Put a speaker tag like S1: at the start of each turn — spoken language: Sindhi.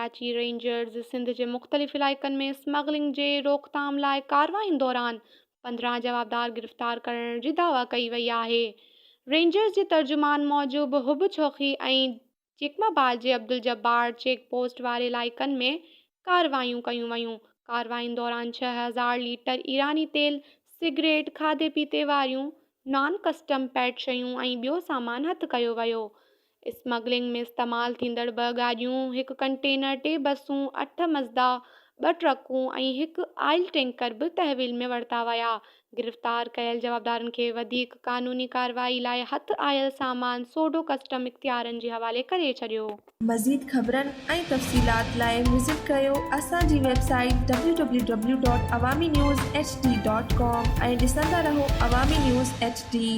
S1: ڪراچي، رينجرز سنڌ جي مختلف علائقن ۾ اسمگلنگ جي روڪٿام لاء ڪارروائين دوران 15 جوابدار گرفتار ڪرڻ جي دعويٰ ڪئي وئي آهي. رينجرز جي ترجمان موجب حب ڇوخي ۽ جيڪب آباد جي عبدالجبار چيڪ پوسٽ واري علائقن ۾ ڪارروايون ڪيون ويون. ڪارروائين دوران 6000 ليٽر ايراني تيل، سگريٽ، کاڌي پيتي واريون نان ڪسٽم پيڊ شيون ۽ ٻيو سامان هٿ ڪيو ويو. اسمگلنگ ۾ استعمال ٿيندڙ ٻه گاڏيون، هڪ ڪنٽينر، ٽي بسون، اٺ مزدا، ٻه ٽرڪون ۽ هڪ آئل ٽينڪر به تحويل ۾ ورتا ويا. گرفتار ڪيل جوابدارن کي وڌيڪ قانوني ڪارروائي لاء هٿ آيل سامان سوڍو ڪسٽم اختيارن جي حوالي ڪري ڇڏيو.
S2: مزيد خبرن ۽ تفصيلات لاء وزٽ ڪريو اسان جي website W W W dot Awami news H D dot com ۽ ڏسندا رهو عوامي نيوز ايڇ ڊي.